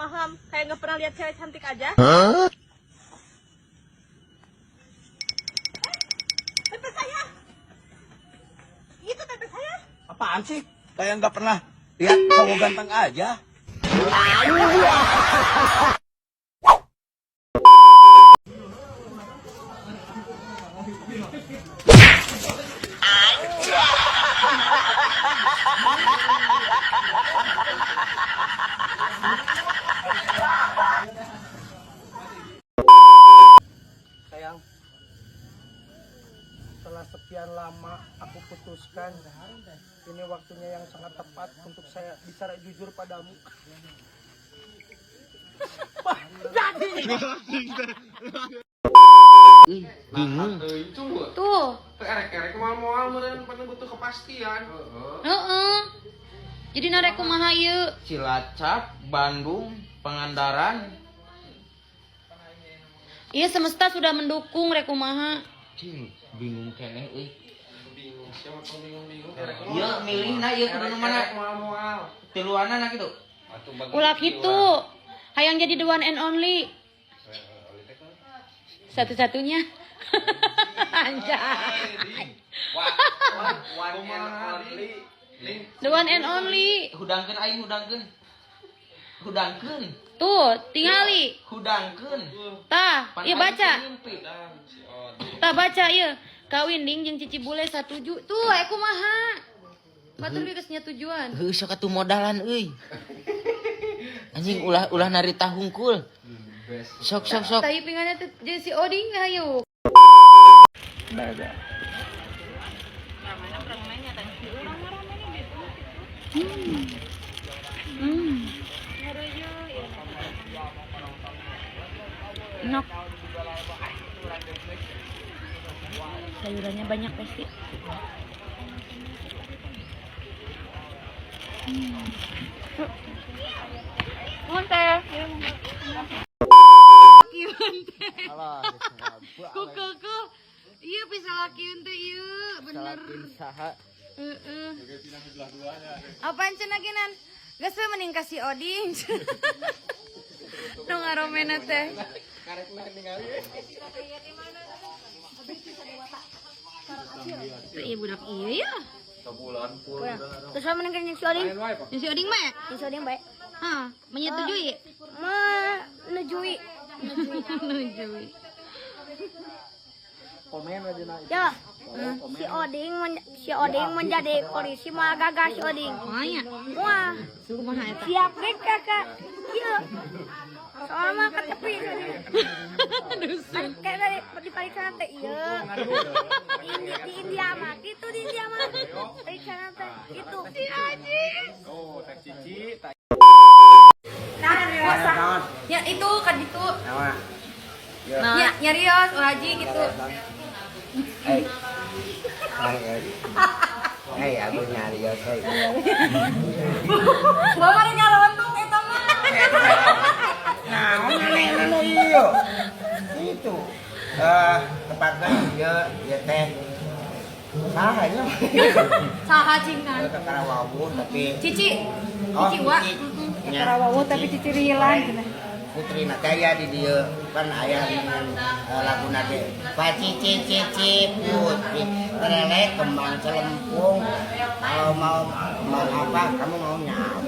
paham, kayak nggak pernah lihat cewek cantik aja. Tempe saya. Itu tempe saya. Apaan sih? Kayak nggak pernah lihat cowok ganteng aja. Sayang, setelah sekian lama aku putuskan ini waktunya yang sangat tepat untuk saya bicara jujur padamu. Bingung. Tuh. Erek-erek moal-moal meureun pada butuh kepastian. Heeh. Jadi narek kumaha ieu? Cilacap, Bandung, Pangandaran. Iya, semesta sudah mendukung, rek kumaha. Cing, bingung keneh euy. Bingung siapa tong bingung-bingung erek. Ieu milihna ieu kudu nu mana? Moal-moal. Tiluanana kitu. Ulah kitu. Hayang jadi the one and only. Satu-satunya. Anjay. One and only. The one and only. Hudangkeun aing hudangkeun. Hudangkeun. Tuh, tingali. Hudangkeun. Tah, Pan ieu aing baca. mimpi. Tah baca ieu. Kawin ding jeung cici bule satuju. Tuh, aya kumaha? Batur ge geus tujuan. Heuh sok atuh modalan euy. Anjing ulah ulah narita hungkul. Sok sok sok. Tai pingannya teh jeung si Oding hayu. Enak. Sayurannya banyak pasti. Teh. Ku iya bisa lakiun teh ieu, bener. Saha? Heeh. Apaan cenah genan? Geus we mending kasih Oding. Nu ngaromena teh. Iya budak iya ya. Terus sama mending si Oding. Yang si Oding mah ya? Yang si Oding baik. Hah, menyetujui. Menujui. Menyetujui. Komen aja nah. Ya. Si Oding menjadi polisi malah gagah si Oding. Makanya, Wah, kumaha eta? siap ge kakak. Iya. Soalnya mah ketepi. Kan kayak dari di periksa teh iya. Di India mah gitu, di India mah. Periksa teh gitu. Si Aji. Nah, ya itu kan itu. Nah, Ya, nyarios Haji gitu. Hei. Hei, aku nyari ya, hei. Bapak mah nyarontung eta mah. Nah, mana iyo. Itu. Eh, tepatnya ieu ieu teh. Saha nya? Saha cingan. Kakara wawuh tapi Cici. Oh, Cici wa. Cici. Nya. Kakara tapi cici rilan cenah. Putri Nataya di dieu kan aya dengan lagu nage Pacici cici putri terelek kembang celempung, kalau mau mau apa kamu maunya apa.